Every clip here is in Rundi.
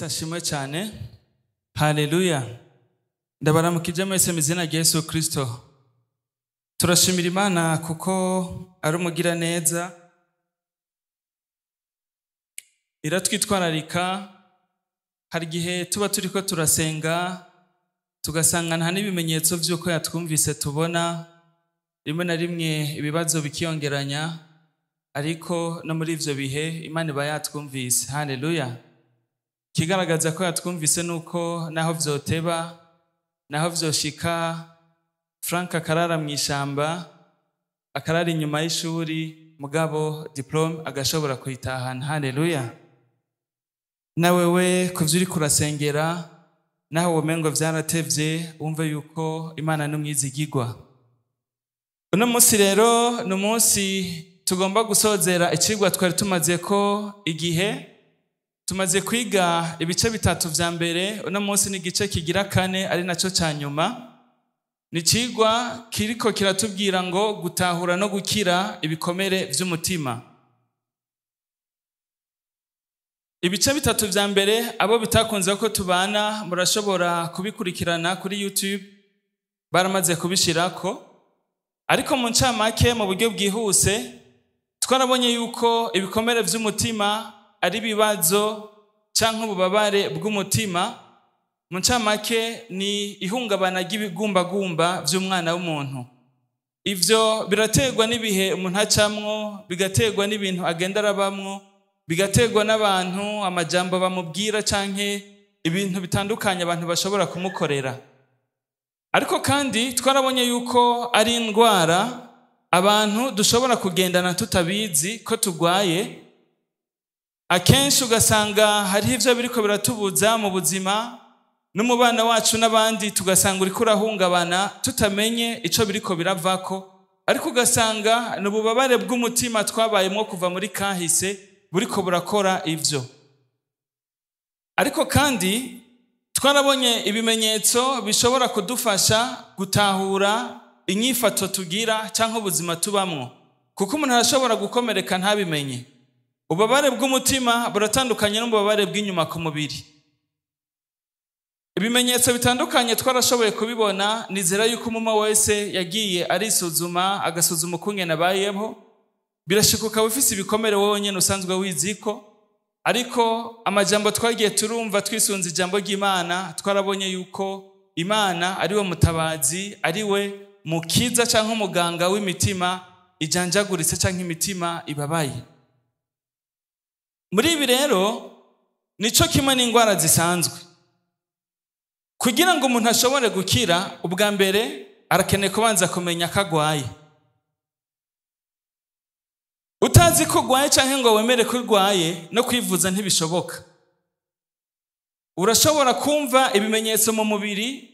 Yesu ashimwe cyane. Haleluya. Ndabaramukije mwese mu izina rya Yesu Kristo. Turashimira Imana kuko ari umugira neza, iratwitwararika. Hari igihe tuba turiko turasenga tugasanga nta n'ibimenyetso vy'uko yatwumvise tubona, rimwe na rimwe ibibazo bikiyongeranya, ariko no muri ivyo bihe Imana iba yatwumvise. Haleluya. Ikigaragaza ko yatwumvise nuko naho vyoteba, naho vyoshika, Frank akarara mw'ishamba, akarara inyuma y'ishuri, mugabo diplome agashobora kuyitahana. Haleluya. Na wewe kuvyo uriko urasengera, naho womengo vyaratevye, wumve yuko Imana n'umwizigirwa. Uno munsi rero ni umunsi tugomba gusozera icigwa twari tumaze ko igihe. Tumaze kwiga ibice bitatu vya mbere, uno munsi ni igice kigira kane ari naco ca nyuma. Ni icigwa kiriko kiratubwira ngo gutahura no gukira ibikomere vy'umutima. Ibice bitatu vya mbere abo bitakunze ko tubana murashobora kubikurikirana kuri YouTube, baramaze kubishirako. Ariko mu ncamake mu buryo bwihuse twarabonye yuko ibikomere vy'umutima ari ibibazo canke ububabare bw'umutima. Mu ncamake ni ihungabana ry'ibigumbagumba vy'umwana w'umuntu. Ivyo biraterwa n'ibihe umuntu acamwo, bigaterwa n'ibintu agenda arabamwo, bigaterwa n'abantu, amajambo bamubwira canke ibintu bitandukanye abantu bashobora kumukorera. Ariko kandi twarabonye yuko ari indwara abantu dushobora kugendana tutabizi ko tugwaye. Akenshi ugasanga hariho ivyo biriko biratubuza mu buzima n'umubano wacu n'abandi, tugasanga uriko urahungabana tutamenye ico biriko biravako, ariko ugasanga ni ububabare bw'umutima twabayemwo kuva muri kahise buriko burakora ivyo. Ariko kandi twarabonye ibimenyetso bishobora kudufasha gutahura inyifato tugira canke ubuzima tubamwo, kuko umuntu arashobora gukomereka ntabimenye. Ububabare bw'umutima buratandukanye n'ububabare bw'inyuma ku mubiri. Ibimenyetso bitandukanye twarashoboye kubibona. Nizera yuko umuma wese yagiye arisuzuma, agasuzuma ukungene abayeho. Birashika ukaba ufise ibikomere wowe nyene usanzwe wiziko, ariko amajambo twagiye turumva twisunze ijambo ry'Imana, twarabonye yuko Imana ari we mutabazi, ari we mukiza canke umuganga w'imitima ijanjaguritse canke imitima ibabaye. Muri ibi rero nico kimwe n'ingwara zisanzwe. Kugira ngo umuntu ashobore gukira, ubwa mbere arakeneye kubanza kumenya ko agwaye. Utazi ko ugwaye canke ngo wemere ko urwaye, no kwivuza ntibishoboka. Urashobora kumva ibimenyetso mu mubiri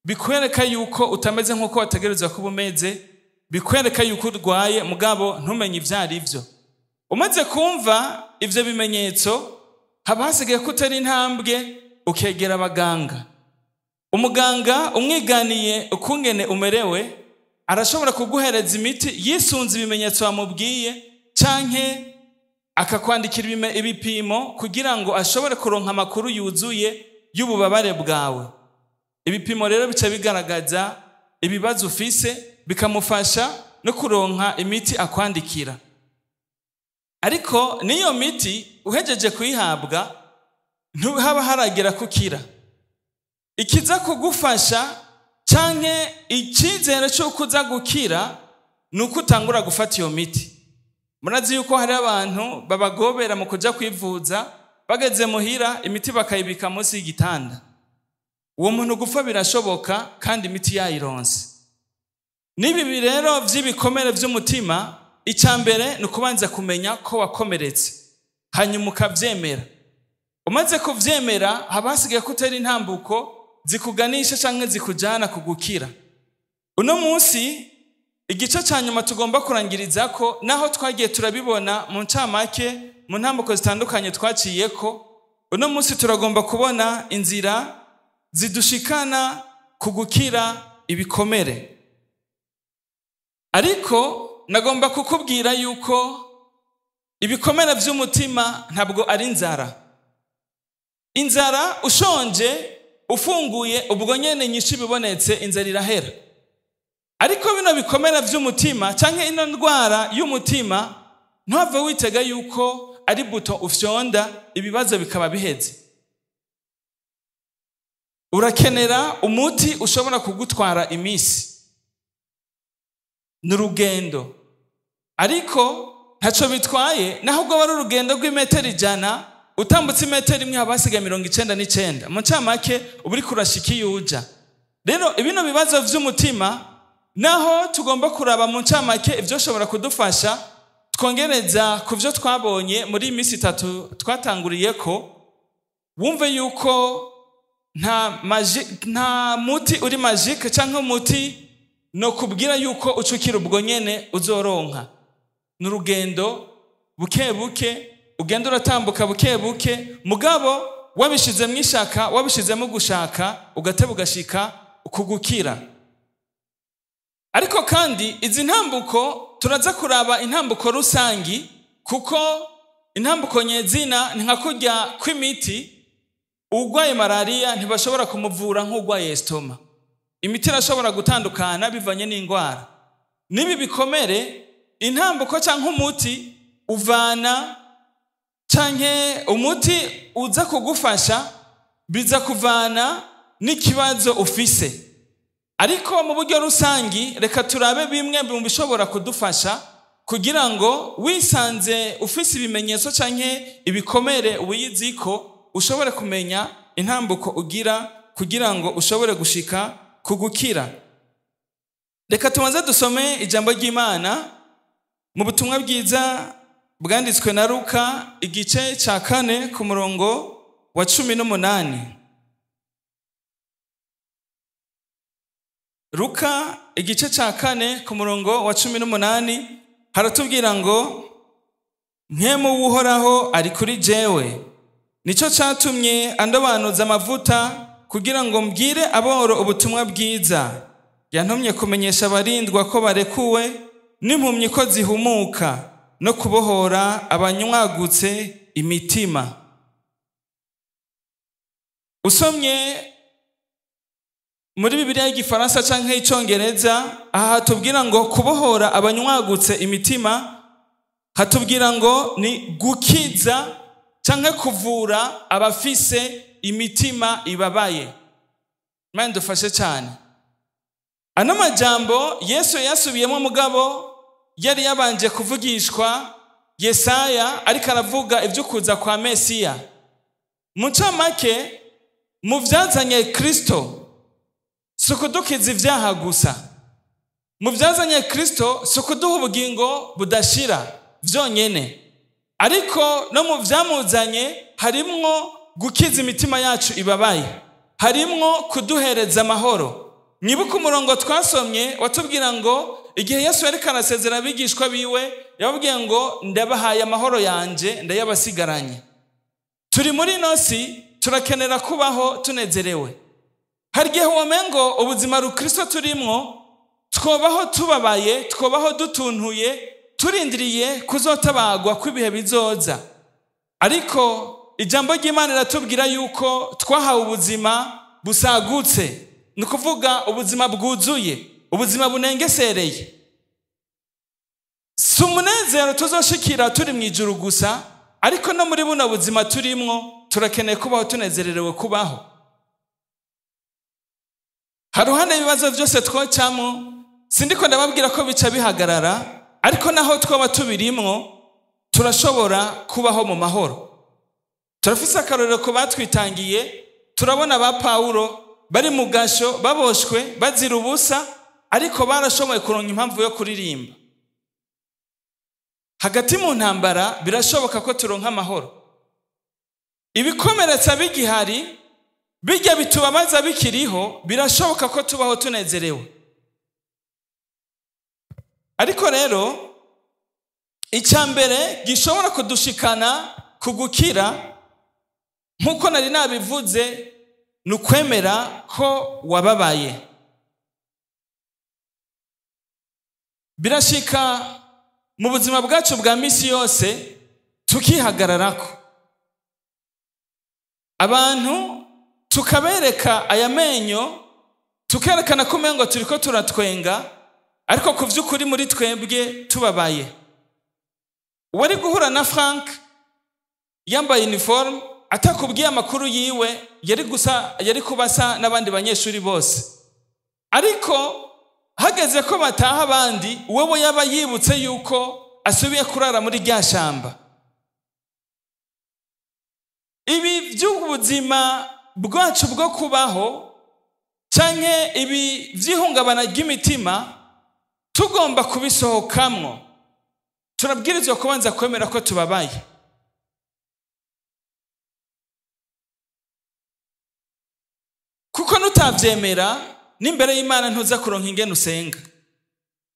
bikwereka yuko utameze nk'uko wategerezwa kuba umeze, bikwereka yuko urwaye, mugabo ntumenye ivyo ari vyo. Umaze kumva ivyo bimenyetso, haba hasigaye ko utera intambwe ukegera abaganga. Umuganga umwiganiye ukungene umerewe, arashobora kuguhereza imiti yisunze ibimenyetso wamubwiye, canke akakwandikira ibipimo kugira ngo ashobore kuronka amakuru yuzuye y'ububabare bwawe. Ibipimo rero bica bigaragaza ibibazo ufise, bikamufasha no kuronka imiti akwandikira. Ariko n'iyo miti uhejeje kuyihabwa ntihaba haragera kukira. Ikiza kugufasha canke icizere c'uko uza gukira ni uko utangura gufata iyo miti. Murazi yuko hari abantu babagobera mu kuja kwivuza, bageze muhira imiti bakayibika munsi y'igitanda. Uwo muntu gupfa birashoboka kandi imiti yayironse. N'ibi rero vy'ibikomere vy'umutima, ica mbere ni ukubanza kumenya ko wakomeretse, hanyuma ukavyemera. Umaze kuvyemera, haba hasigaye ko utera intambuko zikuganisha canke zikujana kugukira. Uno munsi igice ca nyuma tugomba kurangirizako, naho twagiye turabibona mu ncamake mu ntambuko zitandukanye twaciyeko, uno munsi turagomba kubona inzira zidushikana kugukira ibikomere. Ariko nagomba kukubwira yuko ibikomere vy'umutima ntabwo ari inzara. Inzara ushonje ufunguye ubwo nyene nyinshi bibonetse inzara irahera. Ariko bino bikomera vy'umutima canke ino ndwara y'umutima, ntuhave witega yuko ari buto ufyonda ibibazo bikaba biheze. Urakenera umuti ushobora kugutwara imisi. Ni urugendo, ariko ntaco bitwaye naho ubwo ari urugendo rw'imetero 100, utambutse imetero imwe haba hasigaye 99. Mu ncamake uba uriko urashika iyo uja. Rero bino bibazo vy'umutima, naho tugomba kuraba mu ncamake ivyoshobora kudufasha, twongereza ku vyo twabonye muri iyi minsi itatu twatanguriyeko, wumve yuko nta muti uri magique canke umuti no kubwira yuko ucukira ubwo nyene uzoronka. Ni urugendo buke buke, ugenda uratambuka buke buke, mugabo wabishizemwo ishaka, wabishizemwo gushaka, ugateba ugashika kugukira. Ariko kandi izi ntambuko turaza kuraba intambuko rusangi, kuko intambuko nyezina ni nka kurya kw'imiti. Uwugwaye malaria ntibashobora kumuvura nk'uwugwaye estoma. Imiti irashobora gutandukana bivanye n'indwara. N'ibi bikomere, intambuko canke umuti uvana canke umuti uza kugufasha biza kuvana n'ikibazo ufise. Ariko mu buryo rusangi reka turabe bimwe mu bishobora kudufasha kugira ngo wisanze ufise ibimenyetso canke ibikomere wiyiziko, ushobore kumenya intambuko ugira kugira ngo ushobore gushika kugukira. Reka tubanze dusome ijambo ry'Imana mu butumwa bwiza bwanditswe na Luka igice ca 4 ku murongo wa 18. Luka igice ca 4 ku murongo wa 18 haratubwira ngo: Mpwemu w'Uhoraho ari kuri jewe, nico catumye andobanuza amavuta kugira ngo mbwire aboro ubutumwa bwiza. Yantumye kumenyesha abarindwa ko barekuwe, n'impumyi ko zihumuka, no kubohora abanywagutse imitima. Usomye muri Bibiliya y'igifaransa canke y'icongereza, aha hatubwira ngo kubohora abanywagutse imitima, hatubwira ngo ni gukiza canke kuvura abafise imitima ibabaye. Imana idufashe cyane. Ano majambo Yesu yasubiyemo mugabo yari yabanje kuvugishwa Yesaya ariko aravuga ivy'ukuza kwa Mesiya. Mu ncamake, mu vyazanye Kristo si ukudukiza ivyaha gusa. Mu vyazanye Kristo si ukuduha ubugingo budashira vyonyene, ariko no mu vyamuzanye harimwo gukiza imitima yacu ibabaye, harimwo kuduhereza amahoro. Mwibuke umurongo twasomye watubwira ngo igihe Yesu yariko arasezera abigishwa biwe, yababwiye ngo ndabahaye amahoro yanje ndayabasigaranye. Turi muri ino si turakenera kubaho tunezerewe. Hari igihe womengo ubuzima rukristo turimwo twobaho tubabaye, twobaho dutuntuye, turindiriye kuzotabagwa kw'ibihe bizoza. Ariko ijambo ry'Imana riratubwira yuko twahawe ubuzima busagutse, ni ukuvuga ubuzima bwuzuye, ubuzima bunengesereye. Si umunezero tuzoshikira turi mu ijuru gusa, ariko no muri buno buzima turimwo turakeneye kubaho tunezererewe kubaho. Haruhande ibibazo vyose twocamwo, sindiko ndababwira ko bica bihagarara, ariko naho twaba tubirimwo turashobora kubaho mu mahoro. Turafise akarorero ku batwitangiye, turabona ba Pawulo bari mu gasho baboshwe bazira ubusa, ariko barashoboye kuronka impamvu yo kuririmba. Hagati mu ntambara birashoboka ko turonka amahoro. Ibikomeretsa bigihari, bijya bitubabaza bikiriho, birashoboka ko tubaho tunezerewe. Ariko rero icya mbere gishobora kudushikana kugukira, nkuko nari nabivuze, ni ukwemera ko wababaye. Birashika mu buzima bwacu bwa misi yose tukihagararako. Abantu tukabereka aya menyo, tukerekana ko umengo turiko turatwenga, ariko ku vy'ukuri muri twebwe tubabaye. Uwari guhura na Frank yambaye uniforme atakubwiye amakuru yiwe, yari kubasa n'abandi banyeshuri bose. Ariko hageze ko bataha abandi, wewe yaba yibutse yuko asubiye kurara muri rya shamba. Ibi by'ubuzima bwacu bwo kubaho canke ibi vy'ihungabana ry'imitima tugomba kubisohokamwo. Turabwirizwa kubanza kwemera ko tubabaye. Kuko nutavyemera n'imbere y'Imana ntuza kuronka ingene usenga.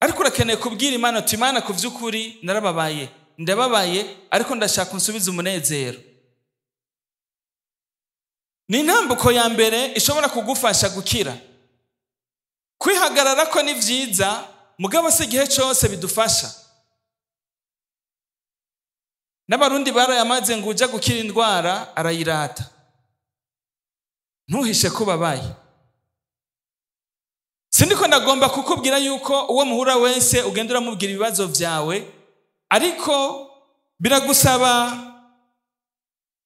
Ariko urakeneye kubwira Imana uti Imana ku vy'ukuri narababaye, ndababaye, ariko ndashaka unsubize umunezero. Ni intambuko ya mbere ishobora kugufasha gukira. Kwihagarara ko ni vyiza, mugabo si igihe cose bidufasha. N'abarundi barayamaze ngo uja gukira indwara arayirata. Ntuhishe ko ubabaye. Sindiko ndagomba kukubwira yuko uwo muhura wese ugenda uramubwira ibibazo vyawe, ariko biragusaba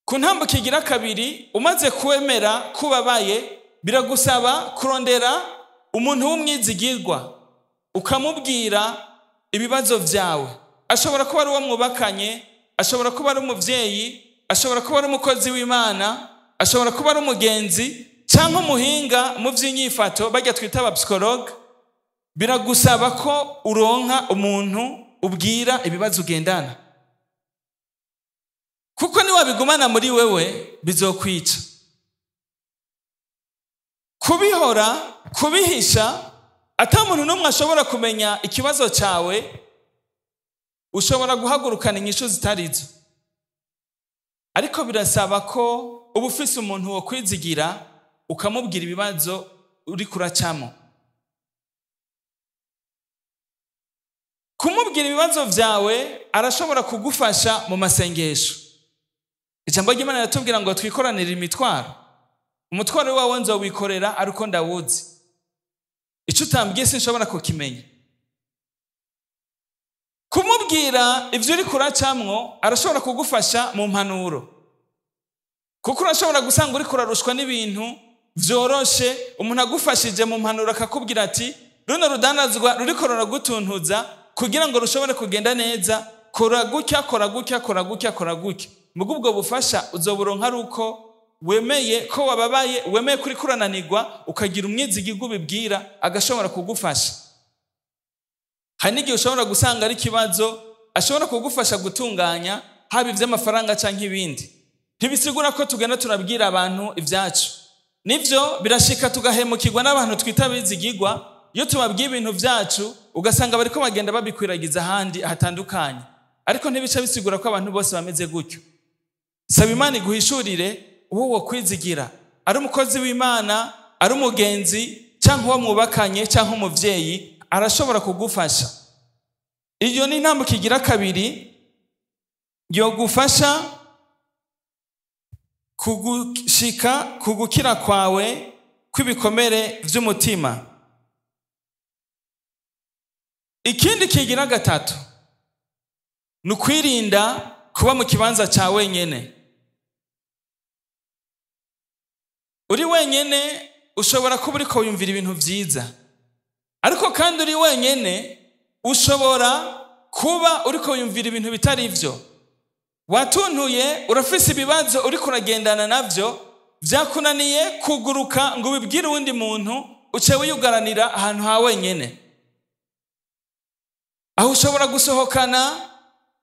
ku ntambuko igira kabiri umaze kwemera kubabaye, biragusaba kurondera umuntu w'umwizigirwa ukamubwira ibibazo vyawe. Ashobora kuba ari uwo mwubakanye, ashobora kuba ari umuvyeyi, ashobora kuba ari umukozi w'Imana, ashobora kuba ari umugenzi canke umuhinga mu vy'inyifato barya twita aba psychologue. Biragusaba ko uronka umuntu ubwira ibibazo ugendana, kuko niwabigumana muri wewe bizokwica. Kubihora, kubihisha, ata muntu n'umwe ashobora kumenya ikibazo cawe, ushobora guhagurukana inyishu zitarizo. Ariko birasaba ko uba ufise umuntu wo kwizigira ukamubwira ibibazo uri kuracamo. Kumubwira ibibazo vyawe arashobora kugufasha mu masengesho. Ijambo ry'Imana riratubwira ngo twikoranire imitwaro. Umutwaro wawe nzowikorera ariko ndawuzi. Ico utambwiye sinshobora kukimenya. Kumubwira ivyo uri kuracamwo arashobora kugufasha mu mpanuro. Kuko urashobora gusanga uri kurarushwa n'ibintu vyoroshe, umuntu agufashije mu mpanuro akakubwira ati runo rudandazwa ruriko ruragutuntuza kugira ngo rushobore kugenda neza, kora gutya, kora gutya, kora gutya, kora gutya. Mugo ubwo bufasha uzoburonka ari uko wemeye ko wababaye, wemeye kuri kurananirwa, ukagira umwizigirwa ubibwira agashobora kugufasha. Hari n'igihe ushobora gusanga ari ikibazo ashobora kugufasha gutunganya, haba ivy'amafaranga canke ibindi. Ntibisigura ko tugenda turabwira abantu ivyacu. Nivyo birashika tugahemukirwa n'abantu twita abizigirwa, iyo tubabwiye ibintu vyacu ugasanga bariko bagenda babikwiragiza ahandi hatandukanye. Ariko ntibica bisigura ko abantu bose bameze gutyo. Saba Imana iguhishurire uwo wokwizigira, ari umukozi w'Imana, ari umugenzi, canke uwo mwubakanye, canke umuvyeyi, arashobora kugufasha. Iyo ni intambwe igira kabiri yogufasha kugushika kugukira kwawe kw'ibikomere vy'umutima. Ikindi kigira gatatu ni ukwirinda kuba mu kibanza ca wenyene. Uri wenyene ushobora kuba uriko wiyumvira ibintu vyiza, ariko kandi uri wenyene ushobora kuba uriko wiyumvira ibintu bitari ivyo. Watuntuye, urafise ibibazo uriko uragendana navyo, vyakunaniye kuguruka ngo ubibwire uwundi muntu, uce wiyugaranira ahantu ha wenyene. Aho ushobora gusohokana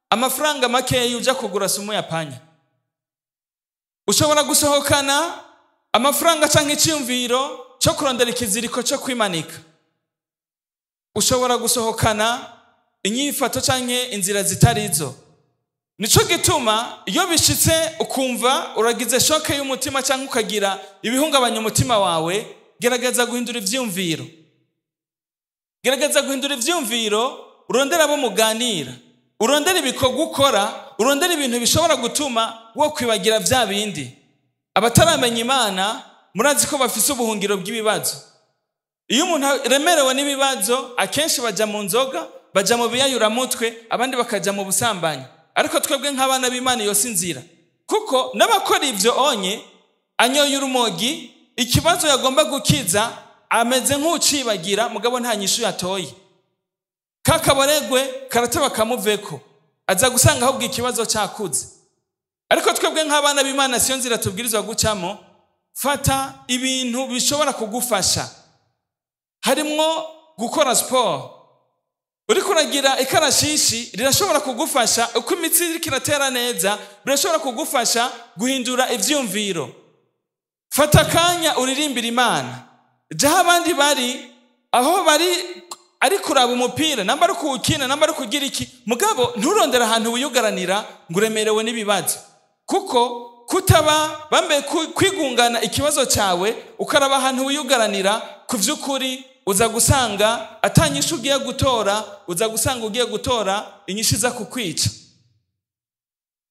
amafaranga makeya uja kugura sumu ya panya. Ushobora gusohokana amafaranga canke iciyumviro cyo kurondera ikiziriko cyo kwimanika. Ushobora gusohokana inyifato canke inzira zitarizo. Nico gituma iyo bishitse ukumva uragize shoke y'umutima canke ukagira ibihungabanya umutima wawe, gerageza guhindura ivyumviro. Gerageza guhindura ivyumviro, urondera abo muganira, urondera ibikorwa ukora, urondera ibintu bishobora gutuma wo kwibagira vya bindi. Abataramenya Imana murazi ko bafise ubuhungiro bw'ibibazo. Iyo umuntu aremerewe n'ibibazo, akenshi baja mu nzoga, baja mu biyayuramutwe, abandi bakaja mu busambanyi. Ariko twebwe nk'abana b'Imana iyo si inzira, kuko n'abakora ivyo onye anyoye urumogi, ikibazo yagomba gukiza ameze nk'ucibagira, mugabo nta nyishu yatoye. Kakaboregwe karateba kamuveko, aza gusanga ahubwo ikibazo cakuze. Ariko twebwe nk'abana b'Imana siyo nzira tubwirizwa gucamo. Fata ibintu bishobora kugufasha, harimwo gukora siporo. Uriko uragira ikarashishi rirashobora kugufasha, uko imitsi iriko iratera neza birashobora kugufasha guhindura ivyumviro. Fata akanya uririmbira Imana, jaho abandi bari, aho bari ari kuraba umupira, namba ari kuwukina, namba ari kugira iki, mugabo nturondera ahantu wiyugaranira ngo uremerewe n'ibibazo. Kuko kutaba bambe kwigungana ikibazo cyawe ukaraba ahantu wiyugaranira, ku vy'ukuri uza gusanga atanyishu ugiye gutora, uza gusanga ugiye gutora inyishu iza kukwica.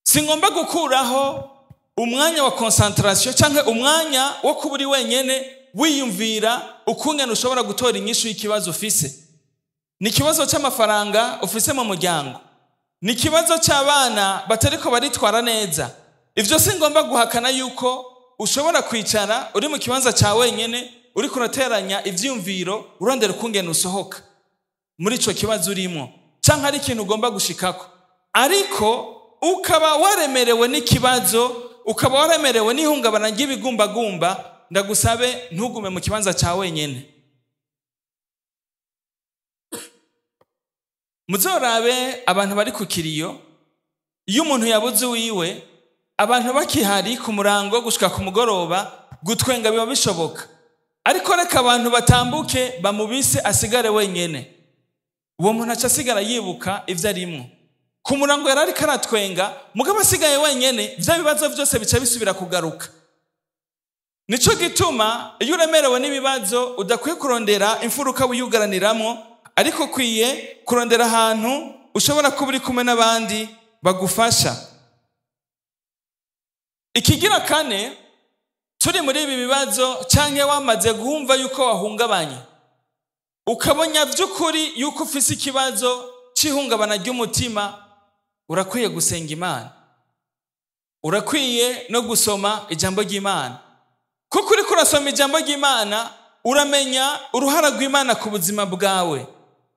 Singomba gukuraho umwanya wa concentration canke umwanya wo kuba uri wenyene wiyumvira ukungene ushobora gutora inyishu y'ikibazo ufise. Ni ikibazo c'amafaranga ufise mu muryango, ni ikibazo c'abana batariko baritwara neza. Ivyo singomba guhakana yuko ushobora kwicara uri mu kibanza ca wenyene uriko urateranya ivyiyumviro urondera ukungene usohoka muri ico kibazo urimwo, canke ari ikintu ugomba gushikako, ariko ukaba waremerewe n'ikibazo, ukaba waremerewe n'ihungabana ry'ibigumbagumba, ndagusabe ntugume mu kibanza ca wenyene. Muzorabe abantu bari ku kiriyo, iyo umuntu yabuze uwiwe, abantu bakihari ku murango gushika ku mugoroba, gutwenga biba bishoboka. Ariko reka abantu batambuke bamubise asigare wenyene. Uwo muntu aca asigara yibuka ivyo arimwo. Ku murango yari ariko aratwenga, mugabo asigaye wenyene, vya bibazo vyose bica bisubira kugaruka. Nico gituma iyo uremerewe n'ibibazo udakwiye kurondera imfuruka wiyugaraniramwo, ariko ukwiye kurondera ahantu ushobora kuba uri kumwe n'abandi bagufasha. Ikigira kane, turi muri ibi bibazo canke wamaze guhumva yuko wahungabanye, ukabona vy'ukuri yuko ufise ikibazo c'ihungabana ry'umutima, urakwiye gusenga Imana, urakwiye no gusoma ijambo ry'Imana. Kuko uriko urasoma ijambo ry'Imana uramenya uruhara rw'Imana ku buzima bwawe.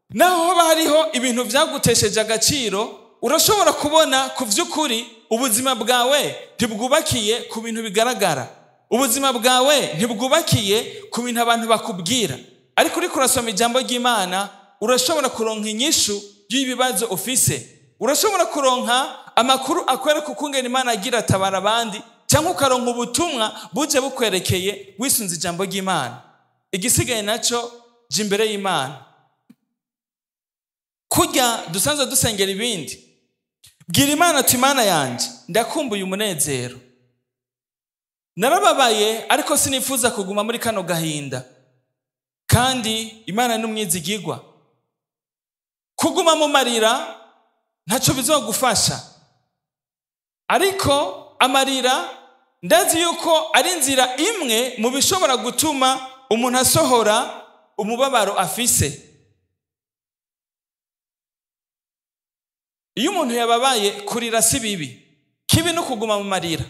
Naho hoba hariho ibintu vyagutesheje agaciro, urashobora kubona ku vy'ukuri ubuzima bwawe ntibwubakiye ku bintu bigaragara, ubuzima bwawe ntibwubakiye ku bintu abantu bakubwira. Ariko uriko urasoma ijambo ry'Imana urashobora kuronka inyishu y'ibibazo ufise, urashobora kuronka amakuru akwereka ukungene Imana agira atabara abandi, cyangwa ukaronka ubutumwa buje bukwerekeye wisunze ijambo ry'Imana. Igisigaye naco, jya imbere y'Imana. Kurya dusanzwe dusengera ibindi, bwira Imana ati Imana yanje ndakumbuye umunezero, narababaye ariko sinifuza kuguma muri kano gahinda. Kandi Imana n'umwizigirwa, kuguma mu marira ntaco bizogufasha, ariko amarira ndazi yuko ari inzira imwe mu bishobora gutuma umuntu asohora umubabaro afise. Iyo umuntu yababaye, kurira si bibi, kibi no kuguma mu marira.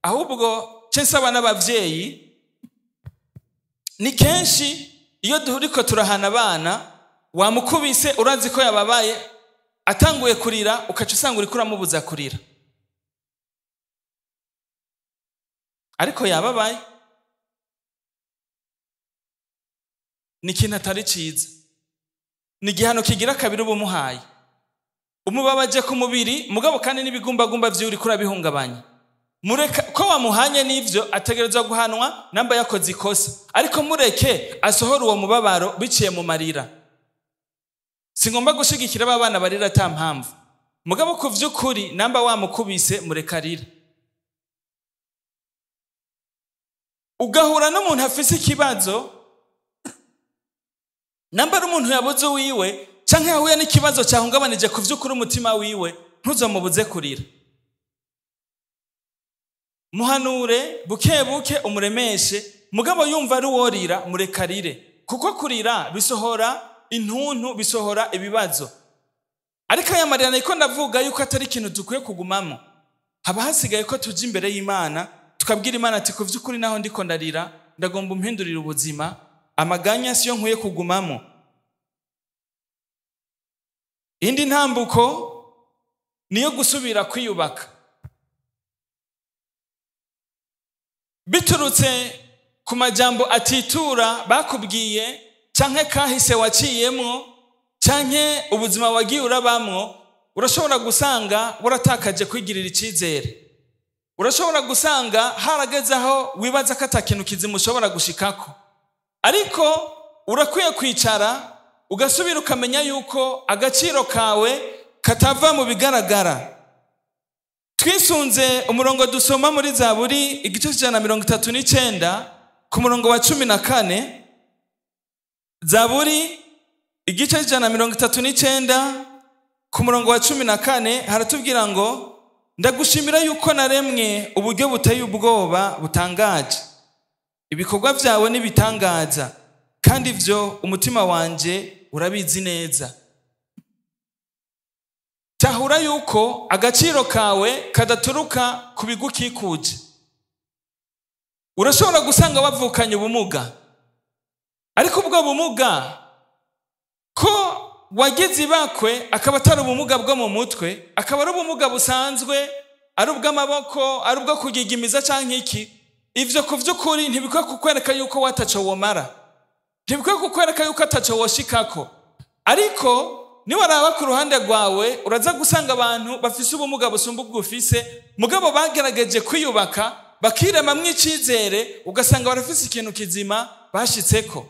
Ahubwo ce nsaba n'abavyeyi, ni kenshi iyo duriko turahana abana, wamukubise urazi ko yababaye, atanguye kurira ukaca usanga uriko uramubuza kurira, ariko yababaye. Ni ikintu atari ciza, ni igihano kigira kabiri uba umuhaye. Umubabaje ku mubiri, mugabo kandi n'ibigumbagumba vyiwe uriko urabihungabanya. Mureka ko wamuhanye n'ivyo ategerezwa guhanwa namba yakoze ikosa, ariko mureke asohora uwo mubabaro biciye mu marira. Singomba gushigikira aba bana barira ata mpamvu, mugabo ku vy'ukuri namba wamukubise mureka arire. Ugahura n'umuntu afise ikibazo, namba ari umuntu yabuze uwiwe canke yahuye n'ikibazo cyahungabanije ku vy'ukuri umutima wiwe, ntuzomubuze kurira. Muhanure buke buke, umuremeshe. Mugabo yumva ari uworira, murekarire, kuko kurira bisohora intuntu, bisohora ibibazo. Ariko aya marira niko ndavuga yuko atari ikintu dukwiye kugumamo. Haba hasigaye ko tuja imbere y'Imana, tukabwira Imana ati: "Ku vy'ukuri, naho ndiko ndarira, ndagomba umpindurira ubuzima. Amaganya siyo nkwiye kugumamo." Indi ntambuko niyo gusubira kwiyubaka biturutse ku majambo atitura bakubwiye, canke kahise waciyemwo, canke ubuzima wagiye urabamwo. Urashobora gusanga waratakaje kwigirira icyizere. Urashobora gusanga harageze aho wibaza ko ata kintu kizima ushobora gushikako. Ariko urakwiye kwicara, ugasubira ukamenya yuko agaciro kawe katava mu bigaragara. Twisunze umurongo dusoma muri Zaburi, igice 139, ku murongo wa 14. Zaburi, igice 139, ku murongo wa 14, haratubwira ngo: "Ndagushimira yuko naremwe uburyo buteye ubwoba butangaje. Ibikorwa byawe n'ibitangaza, kandi ivyo umutima wanje urabizi neza." Tahura yuko agaciro kawe kadaturuka ku bigukikuje. Urashobora gusanga wavukanye ubumuga, ariko ubwo bumuga ko wagize ibakwe akaba atari ubumuga bwo mu mutwe, akaba ari ubumuga busanzwe, ari ubw'amaboko, ari ubwo kugigimiza canke iki, ivyo ku vy'ukuri ntibikwiye kukwereka yuko wataco womara, ntibikwiye kukwereka yuko ataco woshikako. Ariko niwaraba ku ruhande rwawe, uraza gusanga abantu bafise ubumuga busumba ubwo ufise, mugabo bagerageje kwiyubaka, bakiremamwo icizere, ugasanga barafise ikintu kizima bashitseko.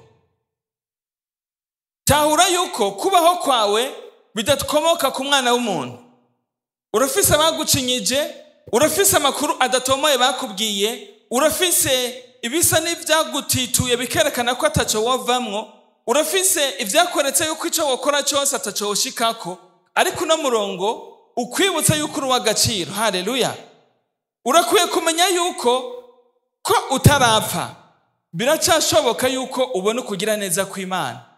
Tahura yuko kubaho kwawe bidakomoka ku mwana w'umuntu. Urafise abagucinyije, urafise amakuru adatomoye bakubwiye, urafise ibisa n'ivyagutituye bikerekana ko ataco wovamwo, urafise ivyakweretse yuko ico wokora cyose ataco woshikako. Ariko uno murongo ukwibutsa yuko uri uw'agaciro. Haleluya! Urakwiye kumenya yuko ko utarapfa, biracyashoboka yuko ubona ukugira neza kw'Imana.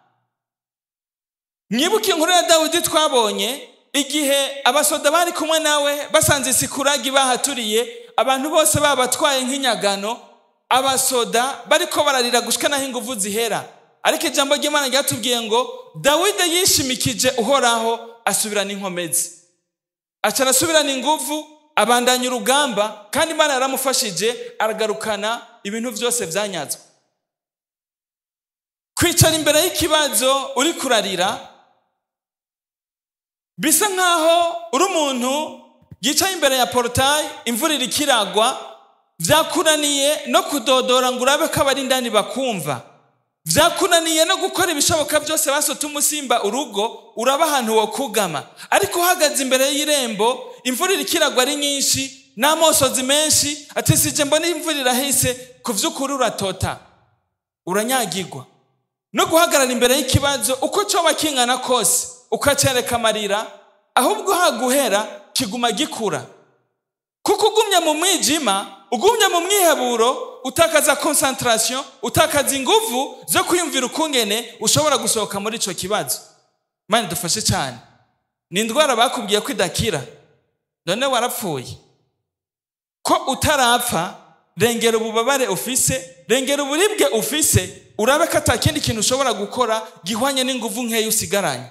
Mwibuke inkuru ya Dawidi twabonye, igihe abasoda bari kumwe nawe basanze Sikuragi bahaturiye, abantu bose babatwaye nk'inyagano, abasoda bariko bararira gushika naho inguvu zihera. Ariko ijambo ry'Imana ryatubwiye ngo Dawidi yishimikije Uhoraho, asubirana inkomezi, aca arasubirana inguvu, abandanya urugamba, kandi Imana yaramufashije, aragarukana ibintu byose byanyazwe. Kwicara imbere y'ikibazo uri kurarira bisa nkaho uri umuntu yicaye imbere ya portail, imvura iriko iragwa, vyakunaniye no kudodora ngo urabe ko abari indani bakumva, vyakunaniye no gukora ibishoboka byose basota umusimba urugo uraba ahantu wo kugama. Ariko uhagaze imbere y'irembo, imvura iriko iragwa ari nyinshi n'amosozi menshi, ati: "Sije mbona imvura irahise." Ku vy'ukuri uratota, uranyagirwa. No guhagarara imbere y'ikibazo uko coba kingana kose, ukacereka amarira, ahubwo haguhera kiguma gikura, kuko ugumye mu mwijima, ugumye mu mwiheburo, utakaza concentration, utakaza inguvu zo kwiyumvira ukungene ushobora gusohoka muri ico kibazo. Mani dufashe cyane. Ni indwara bakubwiye ko idakira, none warapfuye? Ko utarapfa, rengera ububabare ufise, rengera uburibwe ufise, urabe ko ata kindi kintu ushobora gukora gihwanye n'inguvu nkeya usigaranye.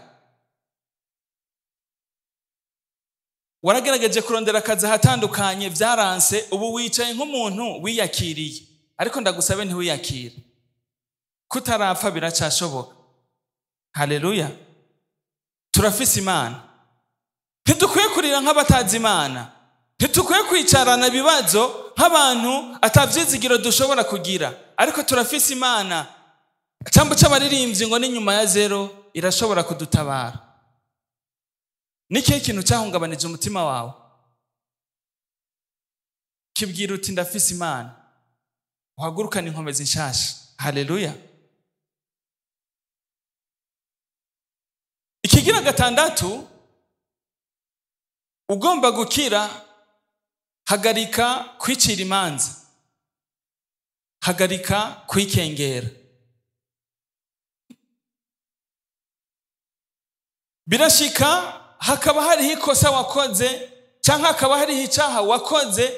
Waragerageje kurondera akazi ahatandukanye, byaranse, ubu wicaye nk'umuntu wiyakiriye. Ariko ndagusabe, ntiwiyakire. Kutarapfa biracashoboka. Haleluya! Turafise Imana. Ntidukwiye kurira nk'abatazi Imana, ntitukwiye kwicarana ibibazo nk'abantu atavyizigiro dushobora kugira. Ariko turafise Imana. Cyambo c'abaririmbyi ngo n'inyuma ya zero irashobora kudutabara. Ni ikihe kintu cyahungabanije umutima wawe? Kibwira uti: "Ndafise Imana." Uhagurukane inkomezi nshasha. Haleluya! Ikigira gatandatu, ugomba gukira. Hagarika kwicira imanza, hagarika kwikengera. Birashika hakaba hariho ikosa wakoze canke hakaba hariho icaha wakoze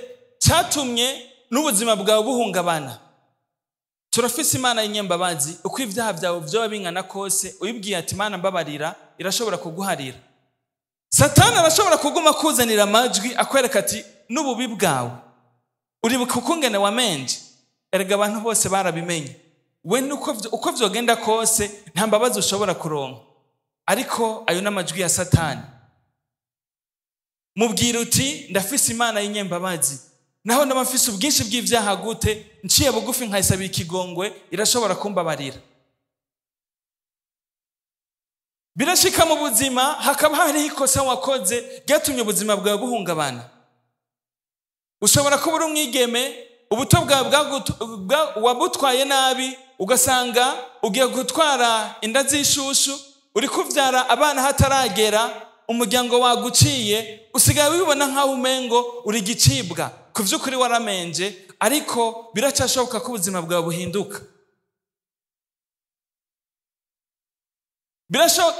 catumye n'ubuzima bwawe buhungabana. Turafise Imana y'inyembabazi, uko ivyaha vyawe vyoba bingana kose uyibwiye ati Imana mbabarira, irashobora kuguharira. Satani arashobora kuguma kuzanira amajwi akwereka ati n'ububi bwawe uribuka ukungene wamenje, erega abantu bose barabimenye, we uko vyogenda kose nta mbabazi ushobora kuronka. Ariko ayo n'amajwi ya Satani. Mubwira uti ndafise Imana y'inyembabazi, naho ndaba mfise ubwinshi bw'ivyaha gute, nciye bugufi nkayisabira ikigongwe, irashobora kumbabarira. Birashika mu buzima hakaba hariho ikosa wakoze ryatumye ubuzima bwawe buhungabana. Ushobora kuba uri umwigeme, ubuto bwawe wabutwaye nabi, ugasanga ugiye gutwara inda z'ishushu, uri kuvyara abana hataragera, umuryango waguciye, usigaye wibona nkaho umengo uri gicibwa. Ku vy'ukuri waramenje, ariko biracashoboka ko ubuzima bwawe buhinduka.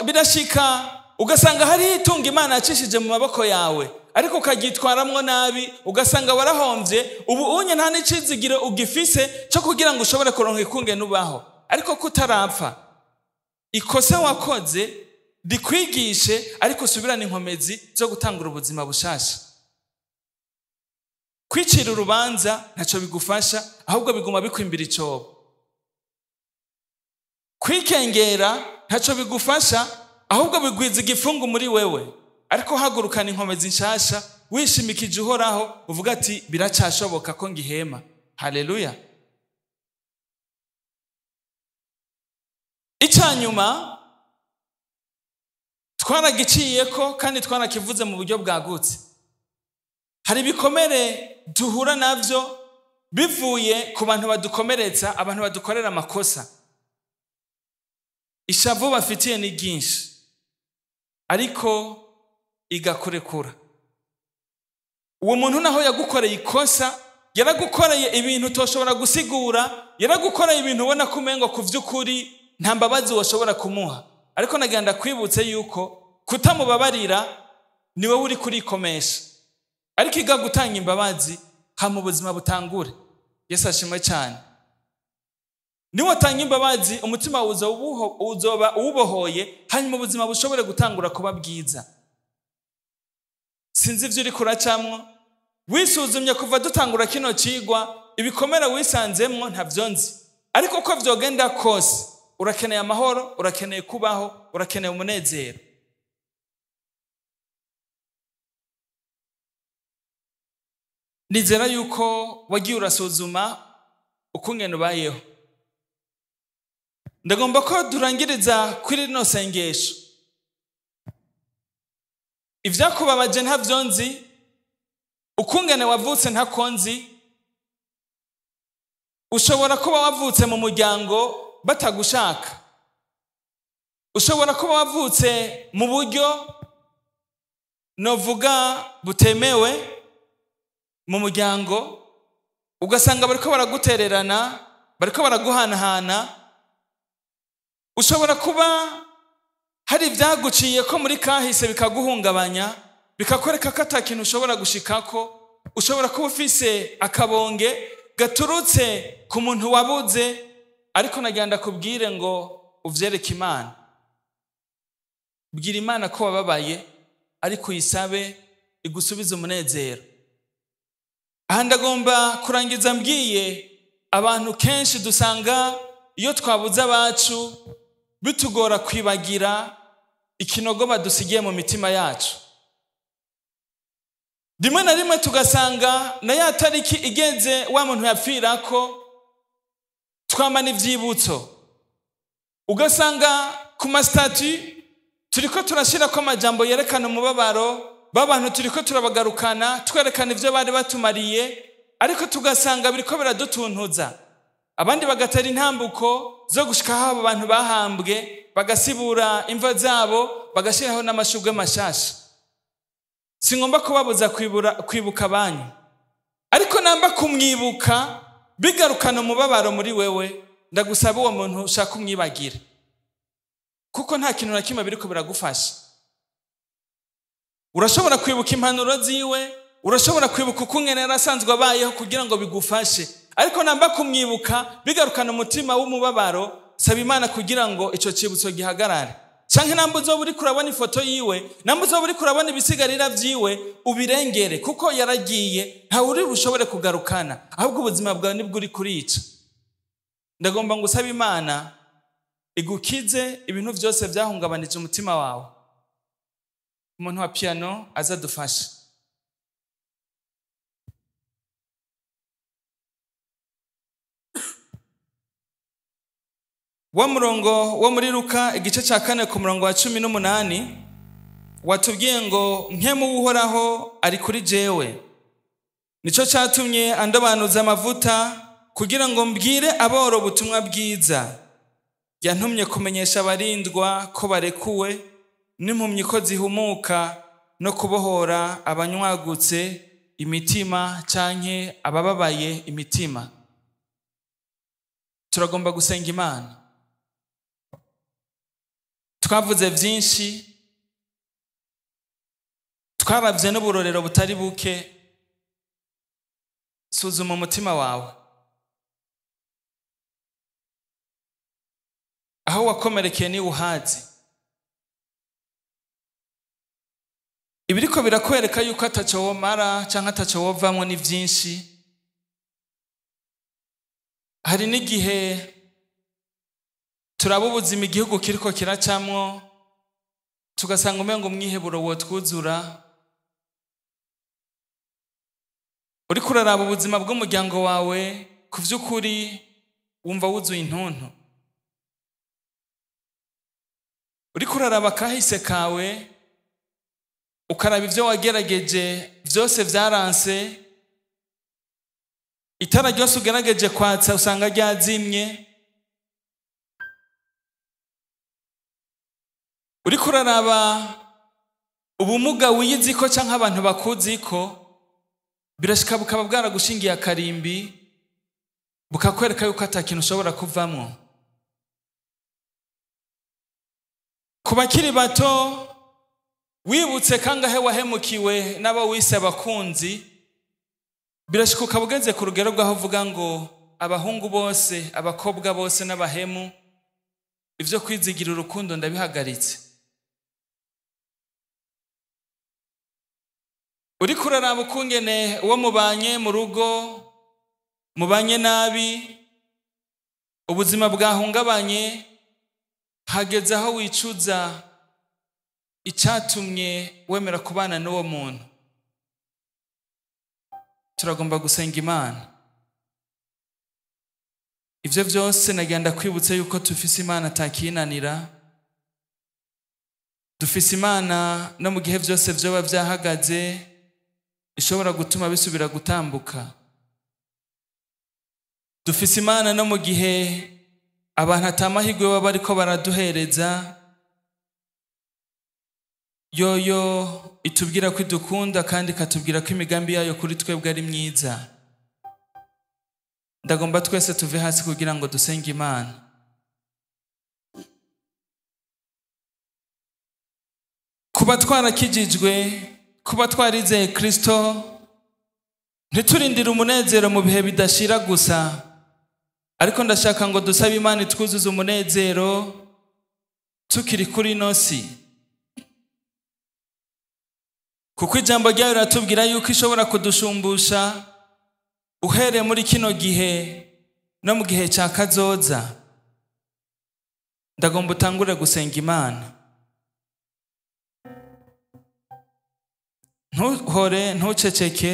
Birashika ugasanga hari itunga Imana yacishije mu maboko yawe, ariko ukaryitwaramwo nabi, ugasanga warahomvye, ubu unye nta n'icizigiro ugifise cyo kugira ngo ushobore kuronka ikungene ubaho. Ariko kutarapfa, ikosa wakoze rikwigishe, ariko usubirane inkomezi zo gutangura ubuzima bushasha. Kwicira urubanza ntaco bigufasha, ahubwo biguma bikwimbira icobo. Kwikengera ntaco bigufasha, ahubwo bigwiza igifungu muri wewe. Ariko hagurukana inkomezi nshasha, wishimikije Uhoraho, uvuga ati biracashoboka ko ngihema. Haleluya. Icanyuma twaragiciyeko kandi twarakivuze mu buryo bwagutse. Hari ibikomere duhura navyo bivuye ku bantu badukomeretsa, abantu badukorera amakosa. Ishavu bafitiye ni ryinshi, ariko igakurekura. Uwo muntu naho yagukoreye ikosa, yaragukoreye ibintu utoshobora gusigura, yaragukoreye ibintu ubona ko umengo ku vy'ukuri nta mbabazi woshobora kumuha. Ariko nagenda kwibutse yuko kutamubabarira ni wowe uri kurikomesha. Ariko iga gutanga imbabazi hama ubuzima butangure. Yesu ashimwe cyane. Niwe watanga imbabazi, umutima uzoba uwubohoye, hanyuma ubuzima bushobore gutangura kuba bwiza. Sinzi ivyo uri kuracamwo, wisuzumye kuva dutangura kino cigwa, ibikomere wisanzemwo ntavyo nzi. Ariko uko vyogenda kose, urakeneye amahoro, urakeneye kubaho, urakeneye umunezero. Nizera yuko wagiye urasuzuma ukungene ubayeho. Ndagomba ko durangiriza kuri rino sengesho. Ivyakubabaje ntavyo nzi, ukungene wavutse ntako nzi. Ushobora kuba wavutse mu muryango batagushaka, ushobora kuba wavutse mu buryo novuga butemewe mu muryango, ugasanga bariko baragutererana, bariko baraguhanahana. Ushobora kuba hari ibyaguciye ko muri kahise bikaguhungabanya, bikakwereka ko ata kintu ushobora gushikako. Ushobora kuba ufise akabonge gaturutse ku muntu wabuze, ariko nagira ndakubwire ngo uvyereke Imana. Bwira Imana ko wababaye, ariko uyisabe igusubize umunezero. Aha ndagomba kurangiza mbwiye abantu kenshi dusanga iyo twabuze abacu bitugora kwibagira ikinogo badusigiye mu mitima yacu. Rimwe na rimwe tugasanga na ya tariki igenze wa muntu yapfirako twamana ivyibutso, ugasanga ku masitati turiko turashirako amajambo yerekana umubabaro b'abantu, turiko turabagarukana twerekana ivyo bari batumariye, ariko tugasanga biriko biradutuntuza. Abandi bagatera intambuko zo gushika aho abo bantu bahambwe, bagasibura imva zabo, bagashiraho n'amashurwe mashasha. Singomba kubabuza kwibuka banyu, Ariko namba kumwibuka bigarukana umubabaro muri wewe, ndagusaba uwo muntu ushaka umwibagira, kuko nta kintu na kimwe biriko biragufasha. Urashobora kwibuka impanuro ziwe, urashobora kwibuka uko umwene yari asanzwe abayeho kugira ngo bigufashe, ariko namba kumwibuka bigarukana umutima w'umubabaro, saba Imana kugira ngo ico cibutso gihagarare. Canke namba uzoba uriko urabona ifoto yiwe, namba uzoba uriko urabona ibisigarira vyiwe, ubirengere, kuko yaragiye, ntawe uri bushobore kugarukana, ahubwo ubuzima bwawe nibwo uri kurica. Ndagomba ngo usabe Imana igukize ibintu vyose vyahungabanije umutima wawe. Umuntu wa piano azadufasha. Wa murongo wo muri Luka igice ca 4 ku murongo wa 18 watubwiye ngo nkemu Uhoraho ari kuri jewe, nico catumye andobanuza amavuta kugira ngo mbwire aboro ubutumwa bwiza, yantumye kumenyesha abarindwa ko barekuwe, n'impumyi ko zihumuka, no kubohora abanywagutse imitima canke abababaye imitima. Turagomba gusenga Imana. Twavuze vyinshi, twaravye n'uburorero butari buke. Suzuma umutima wawe, aho wakomerekeye ni uhazi. Ibiriko birakwereka yuko ataco womara canke ataco wovamwo ni vyinshi. Hari n'igihe turaba ubuzima igihugu kiriko kiracamwo, tugasanga umengo umwiheburo wotwuzura. Uriko uraraba ubuzima bw'umuryango wawe, ku vy'ukuri wumva wuzuye intuntu. Uriko uraraba kahise kawe, ukaraba ivyo wagerageje vyose vyaranse, itara ryose ugerageje kwatsa usanga ryazimye. Uriko uraraba ubumuga wiyiziko canke abantu bakuziko, birashika bukaba bwaragushingiye akarimbi, bukakwereka yuko ata kintu ushobora kuvamwo. Ku bakiri bato, wibutse kangahe wahemukiwe n'abo wise abakunzi, birashika ukaba ugeze ku rugero rw'aho uvuga ngo abahungu bose, abakobwa bose n'abahemu, ivyo kwizigira urukundo ndabihagaritse. Uriko uraraba ukungene uwo mubanye mu rugo, mubanye nabi, ubuzima bwahungabanye, hageze aho wicuza icatumye wemera kubana n'uwo muntu. Turagomba gusenga Imana. Ivyo vyose nagenda kwibutsa yuko tufise Imana atakinanira, dufise Imana no mu gihe vyose vyoba vyahagaze ishobora gutuma bisubira gutambuka. Dufise Imana no mu gihe abantu atamahirwe baba bariko baraduhereza, yoyo itubwira ko idukunda kandi ikatubwira ko imigambi yayo kuri twebwe ari myiza. Ndagomba twese tuve hasi kugira ngo dusenge Imana. Kuba twarakijijwe, kuba twarizeye Kristo, ntiturindire umunezero mu bihe bidashira gusa, ariko ndashaka ngo dusabe Imana itwuzuze umunezero tukiri kuri ino si, kuko ijambo ryayo riratubwira yuko ishobora kudushumbusha uhereye muri kino gihe no mu gihe cya kazoza. Ndagomba utangure gusenga Imana. Ntuhore, ntuceceke,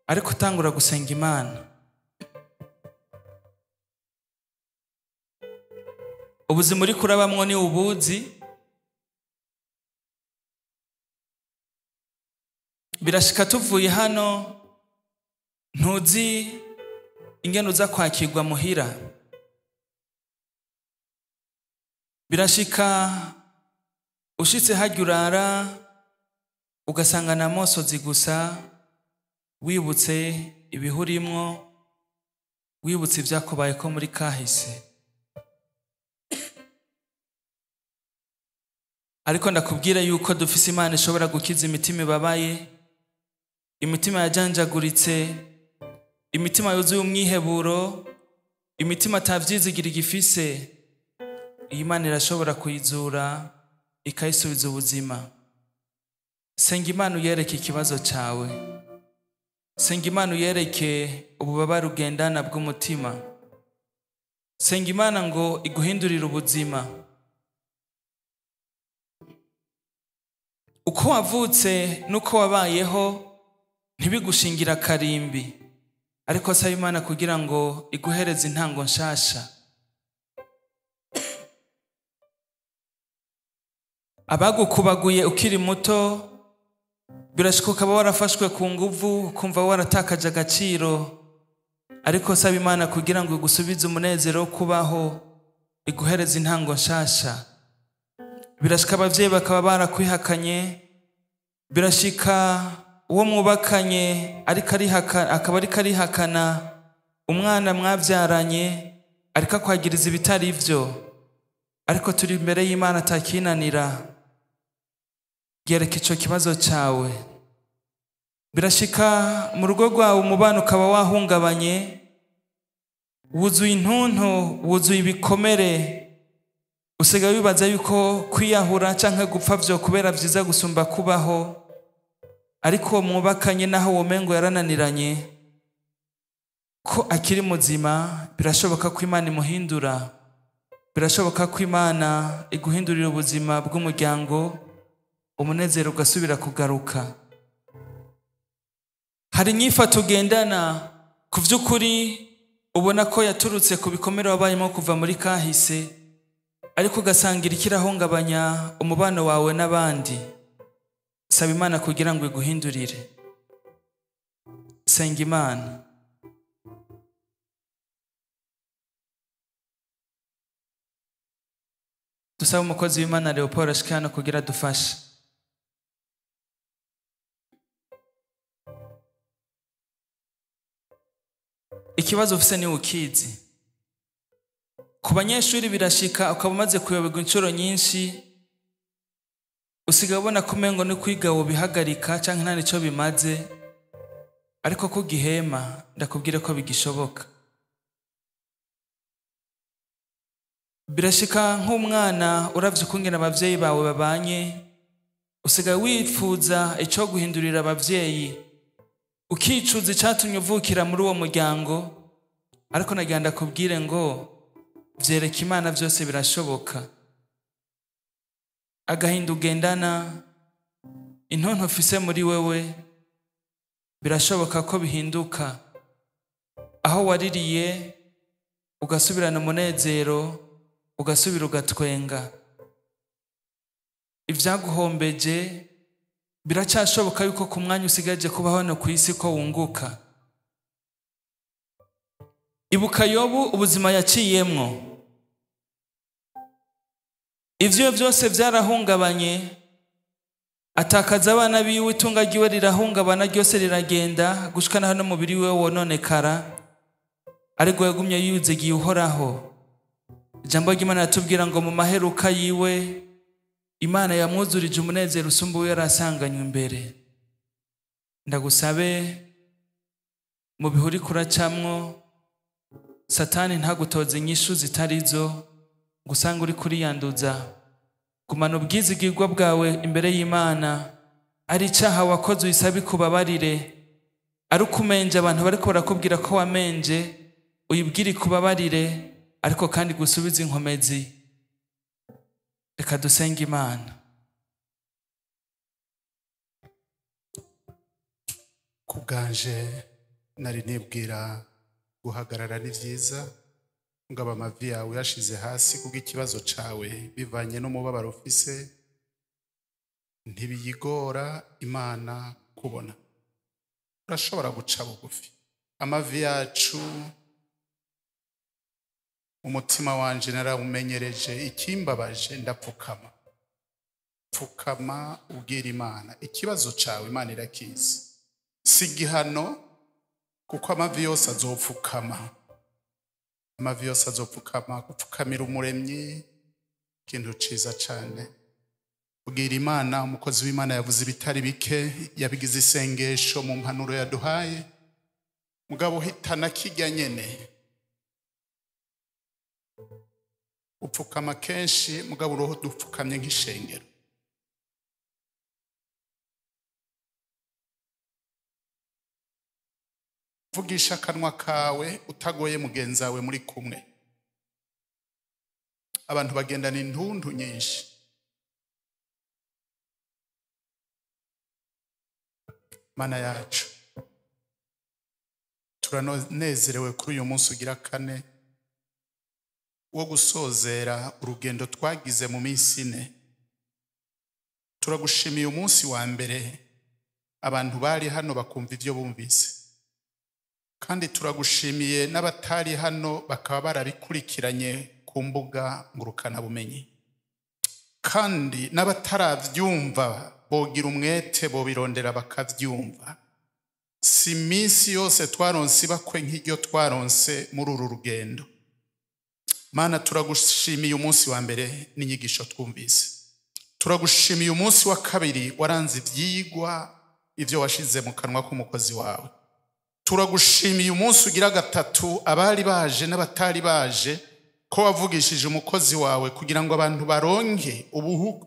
ariko utangura gusenga Imana. Ubuzima uri kurabamwo ni ubuzi. Birashika tuvuye hano ntuzi ingene uza kwakirwa muhira. Birashika ushitse harya urara ugasanga na mosozi gusa, Wibutse ibihurimwo, wibutse ibyakubayeko muri kahise. Ariko ndakubwira yuko dufise Imana ishobora gukiza imitima ibabaye, imitima yajanjaguritse, imitima yuzuye umwiheburo, imitima atavyizigira igifise. Iyi Mana irashobora kuyizura ikayisubiza ubuzima. Senga Imana uyereke ikibazo cawe. Senga Imana uyereke ububabare ugendana bw'umutima. Senga Imana ngo iguhindurire ubuzima. Uko wavutse n'uko wabayeho ntibigushingira akarimbi, ariko saba Imana kugira ngo iguhereze intango nshasha. Abagukubaguye ukiri muto, birashoboka ukaba warafashwe ku nguvu, ukumva waratakaje agaciro, ariko saba Imana kugira ngo igusubize umunezero wo kubaho, iguhereze intango nshasha. Birashika abavyeyi bakaba barakwihakanye, birashika uwo mwubakanye ariko akaba ariko arihakana umwana mwavyaranye, ariko akwagiriza ibitari ivyo. Ariko turi imbere y'Imana atakinanira. Gereka ico kibazo cawe. Birashika mu rugo rwawe umubano ukaba wahungabanye, wuzuye intuntu, wuzuye ibikomere, usigaye wibaza yuko kwiyahura canke gupfa vyo kubera vyiza gusumba kubaho. Ariko uwo mwubakanye naho womengo yarananiranye, ko akiri muzima, birashoboka ko Imana imuhindura. Birashoboka ko Imana iguhindurira ubuzima bw'umuryango, umunezero ugasubira kugaruka. Hari inyifato ugendana ku vy'ukuri ubona ko yaturutse ku bikomere wabayemo kuva muri kahise, ariko ugasanga iriko irahungabanya umubano wawe n'abandi. Saba Imana kugira ngo iguhindurire. Senga Imana. Dusaba umukozi w'Imana Leopold ashike hano kugira adufashe. Ikibazo ufise ni ukizi. Ku banyeshuri birashika ukaba umaze kuyoberwa inshuro nyinshi, usigaye ubona ko umengo ni kwiga wobihagarika canke nta nico bimaze, ariko ko ugihema ndakubwire ko bigishoboka. Birashika nk'umwana uravye ukungene abavyeyi bawe babanye, usigaye wifuza ico guhindurira abavyeyi, ukicuza icatumye uvukira muri uwo muryango, ariko nagira ndakubwire ngo vyereka Imana vyose birashoboka. Agahinda ugendana, intonto ufise muri wewe, birashoboka ko bihinduka. Aho waririye ugasubirana umunezero, ugasubira ugatwenga. Ivyaguhombeje biracashoboka yuko ku mwanya usigaje kubaho hano kw'isi ko wunguka. Ibuka Yobu ubuzima yaciyemwo. Ivyo vyose vyarahungabanye, atakaza abana biwe, itunga ryiwe rirahungabana ryose riragenda, gushika naho n'umubiri wiwe wononekara, ariko yagumye yuzigiye Uhoraho. Ijambo ry'Imana riratubwira ngo mu maheruka yiwe Imana yamwuzurije umunezero usumba uwo yari asanganywe imbere. Ndagusabe mu bihe uriko uracamwo, Satani ntagutoze inyishu zitarizo, ngo usange uriko uriyanduza. Gumana ubwizigirwa bwawe imbere y'Imana. Ari icaha wakoze uyisabe ikubabarire, ari ukumenje abantu bariko barakubwira ko wamenje, uyibwire ikubabarire, ariko kandi gusubize inkomezi. Reka dusenge Imana. Kubwanje nari nibwira guhagarara ni vyiza, ngaba amavi yawe uyashize hasi kubw'ikibazo cawe bivanye n'umubabaro ufise, ntibiyigora Imana kubona. Urashobora guca bugufi. Amavi yacu, umutima wanje narawumenyereje, ikimbabaje ndapfukama. Pfukama ubwira Imana ikibazo cawe, Imana irakizi. Si igihano, kuko amavi yose azopfukama. Amavi yose azopfukama. Gupfukamira Umuremyi, ikintu ciza cane. Bwira Imana. Umukozi w'Imana yavuze ibitari bike, yabigize isengesho mu mpanuro yaduhaye. Mugabo hitana kijya nyene, upfukama kenshi, mugabo uroho dupfukamye nk'ishengero. Vugisha akanwa kawe utagoye mugenzi wawe muri kumwe. Abantu bagendana intuntu nyinshi. Mana yacu, turanezerewe kuri uyu munsi ugira kane wo gusozera urugendo twagize mu minsi 4. Turagushimiye umunsi wa mbere abantu bari hano bakumva ivyo bumvise, kandi turagushimiye n'abatari hano bakaba barabikurikiranye ku mbuga ngurukanabumenyi, kandi n'abataravyumva bogira umwete bobirondera bakavyumva. Si iminsi yose twaronse ibakwe nk'iryo twaronse muri uru rugendo. Mana, turagushimiye umunsi wa mbere n'inyigisho twumvise. Turagushimiye umunsi wa kabiri waranze ivyigwa, ivyo washize mu kanwa k'umukozi wawe. Turagushimiye umunsi ugira gatatu, abari baje n'abatari baje, ko wavugishije umukozi wawe kugira ngo abantu baronke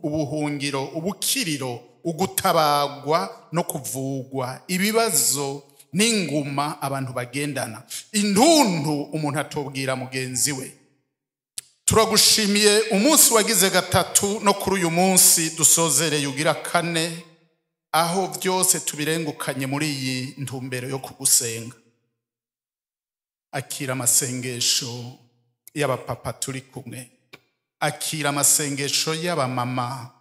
ubuhungiro, ubukiriro, ugutabagwa no kuvugwa ibibazo n'inguma abantu bagendana, intuntu umuntu atobwira mugenzi we. Turagushimiye umunsi wagize gatatu no kuri uyu munsi dusozereye ugira kane, aho byose tubirengukanye muri iyi ntumbero yo kugusenga. Akira amasengesho y'abapapa turi kumwe, akira amasengesho y'abamama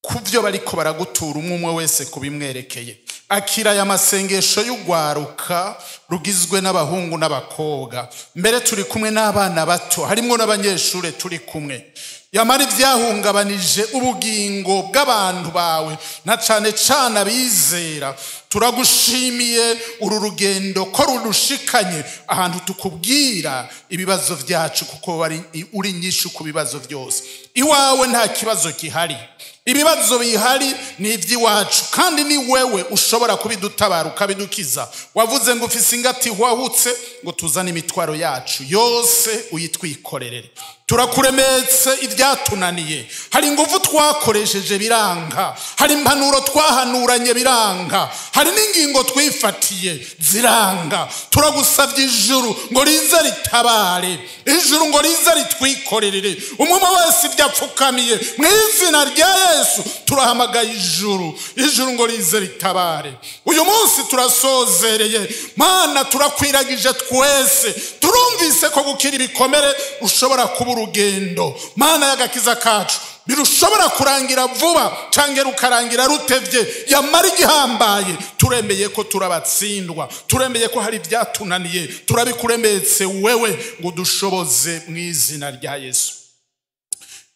ku byo bariko baragutura, umwe umwe wese kubimwerekeye. Akira aya masengesho y'ugwaruka rugizwe n'abahungu n'abakobwa, mbere turi kumwe n'abana bato, harimwo n'abanyeshure turi kumwe. Yamara ivyahungabanije ubugingo bw'abantu bawe, na cane cane abizera, turagushimiye uru rugendo ko rurushikanye ahantu tukubwira ibibazo vyacu, kuko wari uri nyinshi ku bibazo vyose. Iwawe nta kibazo gihari. Ibibazo bihari ni iby'iwacu, kandi ni wewe ushobora kubidutabara ukabidukiza. Wavuze ngo ufise ingati wahutse ngo tuzane imitwaro yacu yose uyitwikorerere. Turakuremetse ibyatunaniye. Hari ingufu twakoresheje biranga, hari impanuro twahanuranye biranga, hari n'ingingo twifatiye ziranga. Turagusabye ijuru ngo rize ritabare, ijuru ngo rize ritwikorerere umwe wese ibyo apfukamiye. Mu izina rya Yesu turahamagaye ijuru, ijuru ngo rize ritabare. Uyu munsi turasozereye. Mana, turakwiragije twese. Turumvise ko gukira ibikomere ushobora kuba urugendo, Mana y'agakiza kacu, birushobora kurangira vuba cyangwa rukarangira rutevye. Yamara igihambaye, turemeye ko turabatsindwa, turemeye ko hari ibyatunaniye. Turabikuremetse wewe ngo dushoboze mu izina rya Yesu.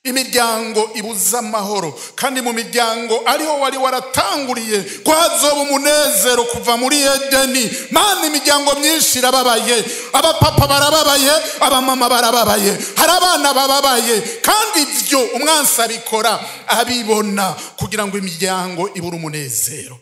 Imiryango ibuza amahoro, kandi mu miryango ariho wari waratanguriye ko hazoba umunezero kuva muri Edeni. Mana, imiryango myinshi irababaye. Abapapa barababaye, abamama barababaye, hari abana bababaye, kandi ibyo umwansi abikora abibona kugira ngo imiryango ibure umunezero.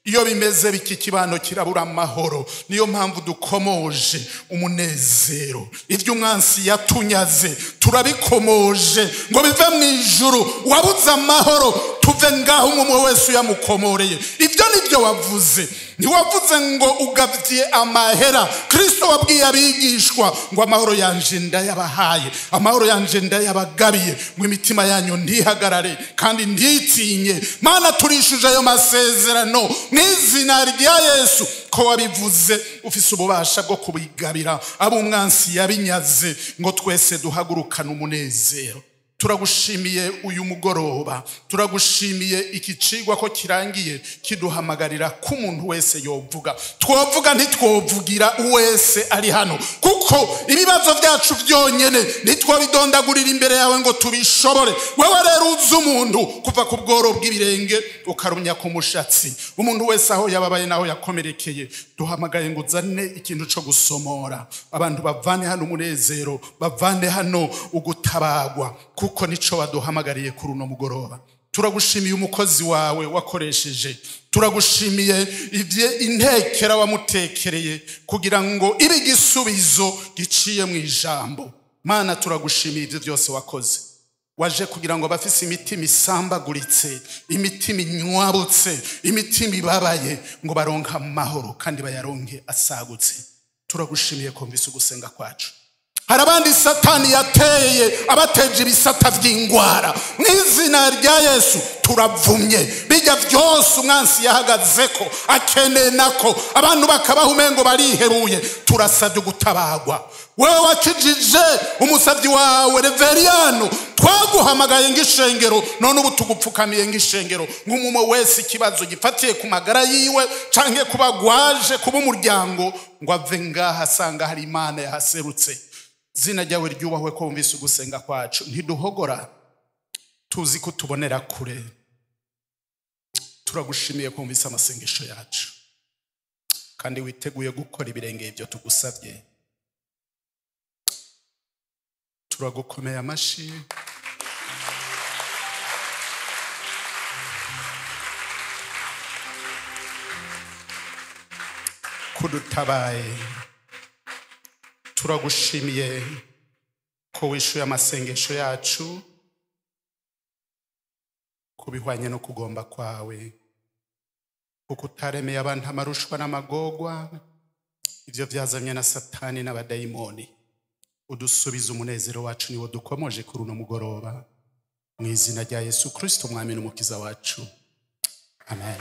Iyo bimeze biki, kibano kirabura amahoro. Niyo mpamvu dukomoje umunezero. Ibyo umwansi yatunyaze turabikomoje ngo bive mu ijuru. Wabuze amahoro, tuve ngaho umwe wese uyamukomoreye. Ibyo nibyo wavuze. Ntiwavuze ngo ugabye amahera. Kristo wabwiye abigishwa ngo amahoro yanje ndayabahaye, amahoro yanje ndayabagabiye, ngo imitima yanyu ntihagarare kandi ntitinye. Mana, turishuje ayo masezerano mu izina rya Yesu, ko wabivuze ufise ububasha bwo kubigabira abo umwansi yabinyaze, ngo twese duhagurukane umunezero. Turagushimiye uyu mugoroba, turagushimiye iki cigwa ko kirangiye kiduhamagarira ko umuntu wese yovuga. Twovuga ntitwovugira wese ari hano, kuko ibibazo byacu byonyene ntitwabidondagurira imbere yawe ngo tubishobore. Wewe rero uzi umuntu kuva ku bworo bw'ibirenge ukarumya ku mushatsi, umuntu wese aho yababaye naho yakomerekeye, duhamagaye ngo uzane ikintu co gusomora abantu, bavane hano umunezero, bavane hano ugutabagwa, kuko nico waduhamagariye kuri uno mugoroba. Turagushimiye umukozi wawe wakoresheje, turagushimiye ivye intekera wamutekereye kugira ngo ibe igisubizo giciye mu ijambo. Mana, turagushimiye ivyo byose wakoze. Waje kugira ngo abafise imitima isambaguritse, imitima inywabutse, imitima ibabaye, ngo baronke amahoro kandi bayaronke asagutse. Turagushimiye kumvise ugusenga kwacu. Hari abandi Satani yateye abateje ibisata vy'ingwara, mu izina rya Yesu turavumye bijya byose umwansi yahagazeko akeneye nako abantu bakabaho umengo bariheruye. Turasabye gutabagwa. Wewe wakijije umusabyi wawe Reveriyano, twaguhamagaye ng'ishengero, none ubu tugupfukamiye ng'ishengero. Nk'umwe wese ikibazo gifatiye ku magara yiwe canke kuba gwaje kuba umuryango, ngo ave ngaha asanga hari Imana yahaserutse. Zina ryawe ryubahwe ko wumvise ugusenga kwacu. Ntiduhogora, tuzi ko tubonera kure. Turagushimiye ko wumvise amasengesho yacu kandi witeguye gukora ibirenge ibyo tugusabye. Turagukomeye amashi. Kudutabaye, turagushimiye ko wishuye amasengesho yacu kubihwanye no kugomba kwawe, kuko utaremeye abantu amarushwa n'amagogwa, ivyo vyazanye na Satani n'abadayimoni. Udusubize umunezero wacu niwo dukomoje kuri uno mugoroba, mu izina rya Yesu Kristo umwami n'umukiza wacu, amen.